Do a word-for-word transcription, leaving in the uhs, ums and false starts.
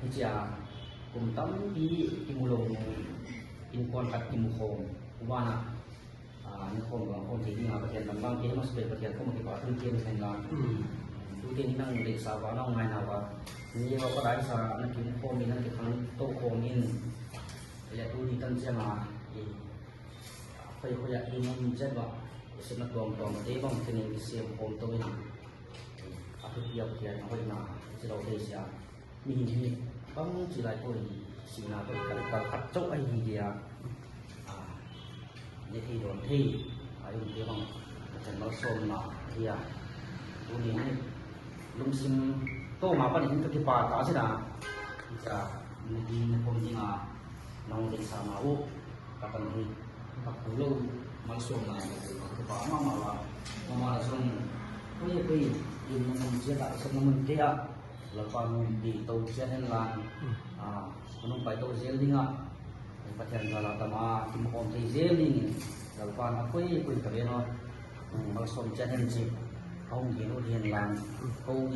Hici a kum tampi kimu lo nung innkuan khat kimu khawm, u banah, ah, ni khawm bang khawm thei ding a Pathian lamdang kei masa pen Pathian khawm a kipa tun tiang khen la. Tute ni nang deihsa va nang ngaina va ni va pa daisa na kimu khawm in na kikhang to khawm in. Ele tuni tan ciang a, i, khoi khoi a i mun ciat va, i sep na tuam tuam te bang thei in i siam khawm to in. A thupi a Pathian a hoihna i ci lo thei sia. Mihing hi bang ci lai pawh in sihna tawh kal kal khat co ahi hi dia. A, ne thei dawn thei a, i umte bang Pathian malsawmna ahi a. Tuni hi lungsim tawma panin ka kipa ta sina. Hica na ding na pom dinga nong deihsa ma uh ka pan hi. Ka phu lo malsawmna ka kipa mahmah a. Mahmah la zong koi koi in na mun ciat ah, na mun te ah Lalpa nong deih to ciat hen lang, a, nong pai to zel dingah Pathian zala tama kimukhawm thei zel dingin Lalpa na koi koi ka ve naw, malsawm ciat hen ci. Ka hong gen uh hi hen lang, ka hong